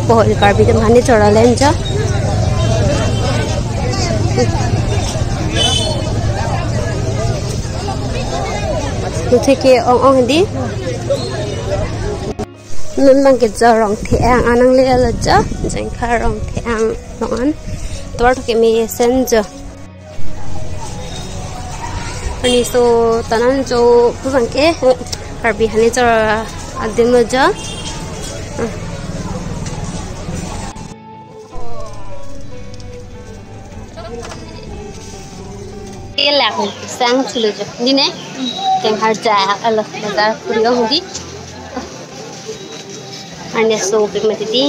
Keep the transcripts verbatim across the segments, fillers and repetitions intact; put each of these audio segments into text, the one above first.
Pohol Karbi atum aphan ne chora len jo. Nuthe ke ong ong di. Non abang ke jo Rongthe-ang an nanglelo jo. Jengkha Rongthe-ang along an. Tovar to kemesen jo. Arni so tanan jo pu abang ke Karbi aphan ne chora adim lo jo. Elak sang chulo jo. Dine. Teng harja alo bazar puri ong di. Arni so pik mati di.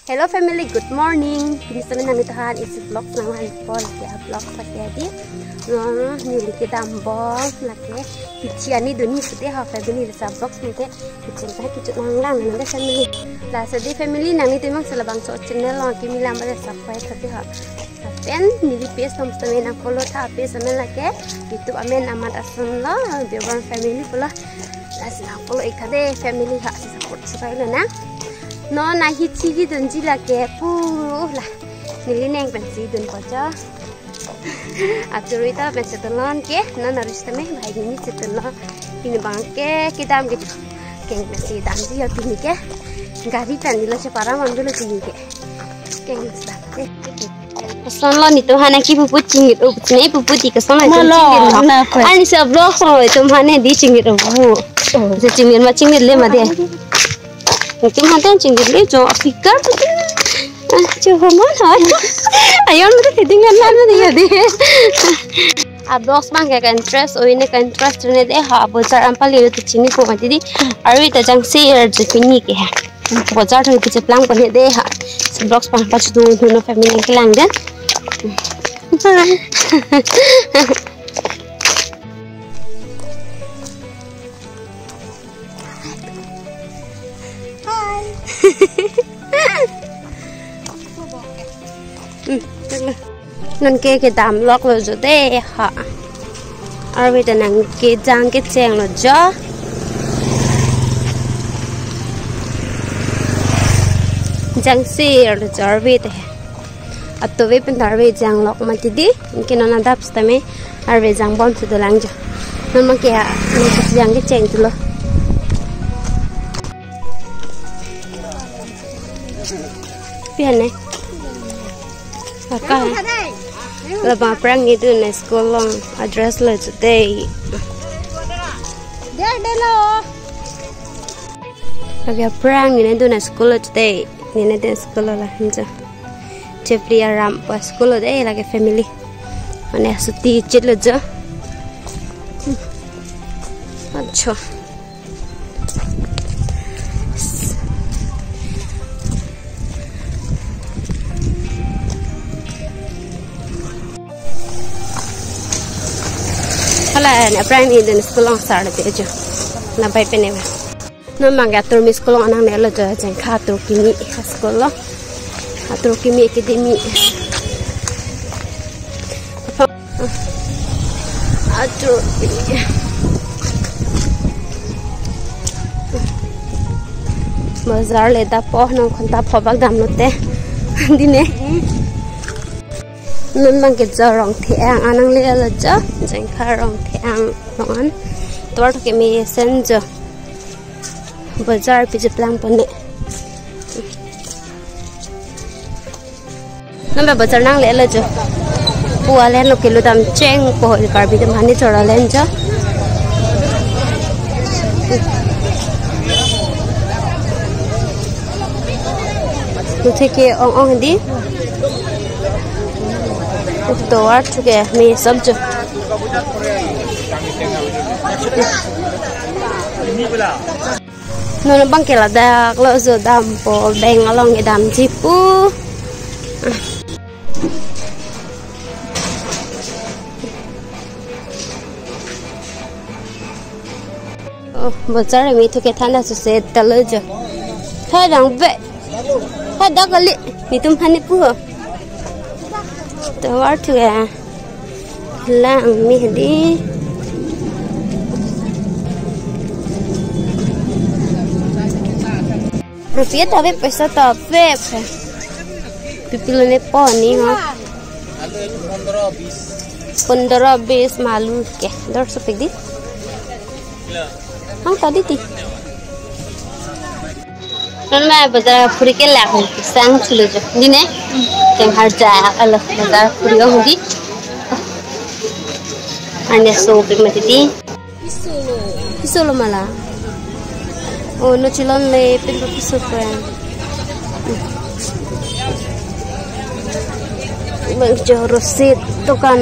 Hello family, good morning. Pini sitame nanglitum aphan isi vlog nangvan pon ke vlog pake di. No, neli kedam bom lake. Pichi ani duni sute ha family, laso vlog sute. Kecheng ta kecho nanglang nang family. Laso di family nanglitum abang si labangso channel along kimi lang ba subscribe tha di ha. Lapen neli page atum sitame nang follow tha, page amen lake YouTube amen Amat Ason lo, Dewan family pulo. Lasi nang follow ik tha de family ha, si support si pai lo na. Non ahi chigi dunji lake pu la. Neli neng pensi dun ko jo. Achurui ta pensi tun lon ke, non arus tame bhai nini si tun lo. Pini abang ke kedam ke keng pensi damji ya pini ke. Gari pen nilo si para mandu lo pini ke. Keng pensi dam ke. Koson lo netum aphan ke pupu chingit o, ne pupu di koson lo netum chingit lo. Arni si vlog song netum aphan di chingit o pu. Si chingit ma chingit le ma de. Netum aphan chingit le jo afikar pupu. Ah, cho ho mon hai. Ayon mo te ding an lan mo de ya de. A vlogs abang ke ka interest, o ini ka interest ne de ha, bazar an pali te chini ko mati di. Arve ta jangsi er je pini ke ha. Bazar thang kecheplang pon de ha. Si vlogs abang pachu dun no family kelang den. Hi. Hmm, tengok lah. Non ke kedam lok lo jo de ha. Arve ta nang kejang kecheng lo jo. Jangsi er lo jo arve ta. Ato ve pen arve jang lok mati di. Anke non adap sitame arve jang bom si dolang jo. Non abang ke ha, non jang kecheng tu lo. Pian ne? Paka. Labang aphrang neli dun a-school along a-dress lo today. Lake aphrang neli dun a-school lo today. Neli dun a-school lo la hinja. Jeffrey aram pa school lo de lake family. Mane suti chit lo jo. Acha. Hala ne aphrang neli dun a-school along sar le jo. Labang pen ne. Non abang ke atur kimi a-school along nanglelo jo, Jengkha atur kimi a-school lo. Atur kimi academy. Atur kimi. Bazar le dam po, non konta po bak dam lote. Dine. Non abang ke jo Rongthe-ang an nanglelo jo, Jengkha Rongthe-ang along an. Tovar to kemesen jo. Bazar pi cheplang pon ne. Non abang bazar nanglelo jo. Pu alen lo kilo dam cheng po Karbi atum aphan ne chora len jo. Nuthe ke ong ong di. Tovar to kemesen jo. Non abang ke ladak lo jo dam po, bank along kedamji pu. Oh, bazar me thu kethan ta suse ta lo jo. Tha dang be. Tha dak kali. Netum aphan ne pu ho. Tovar thu ya. Lang mi hadi. Rupiah ta ave, paisa ta ave. Pipilo ne po ni ho. Pondro bis ma alu ke. Dor sopik di. Hang tadi ti. Non ma bazar phuri ke lak sang sulo jo. Di ne? Keng harja alo bazar phuri ong di. Ane sopik mati di. Piso lo mala. Oh, no chilon le pin piso ko. Bang jo rosit tokan.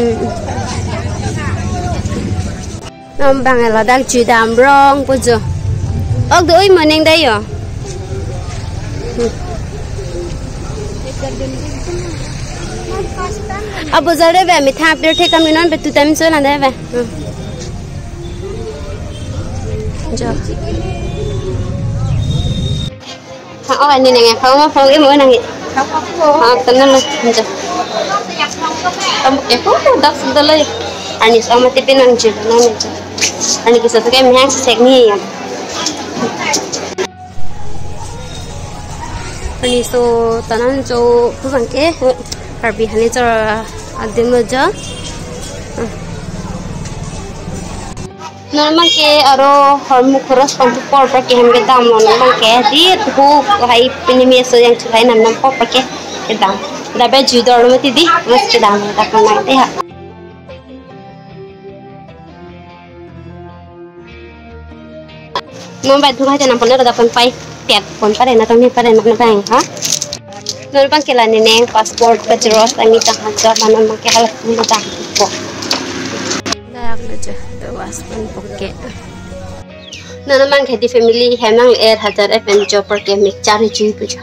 Nang bang ladak jui dam rong pu jo. Ok do oi moning da yo. Hmm. Abo jare be mi thap dir thekam ni non be tu time so lan da be. Hmm. Jo. Ha, oh, ani nang phone ma phone e mo nang. Ha, tanan na. Nja. Am, e ko ko dak sudalai. Ani sama tipe nang je, nang je. Ani kisa to ke mehang sek ni ya. Ani so tanan jo pu bang ke. Karbi hani jo adim jo. Non bang ke aro hormu khoros pon tu por ta ke hem kedam, non bang ke di tu hai pini mi so yang chulai nam nam por ta ke kedam. Da be jui dor mati di, mas kedam ta kon nang te ha. Non bai thu hai janam pon da pon pai. Tiap pon pare na tong ni pare na na bang ha. Non bang ke la ni neng passport ka xerox ani ta ha jo ma non bang ke hala tu ta ko. Dak na jo, the was pon poke. Non bang ke di family hem nang er hajar e pen jo por ke mixture hi chui pu jo.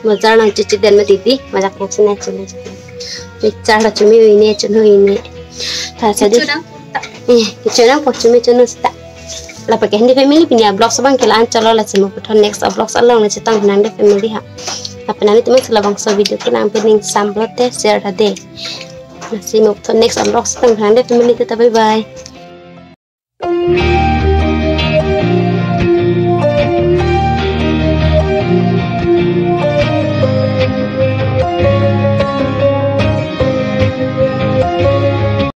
Majar nang chichi den ma didi, majak yang sini chui. Mixture la chumi ui ne chun hui ne. Ta sa di. Chunang. Eh, chunang po chumi chunu sta. Lapu ke handi family pini a vlogs bang ke la-an cholo, lasi mo puthot next a vlogs along le chetong nang de family ha. Lapen ami teman sela bangso video ke nang pining samplot te share ta de. Lasi mo puthot next a vlogs chetong nang de family te ta bye bye.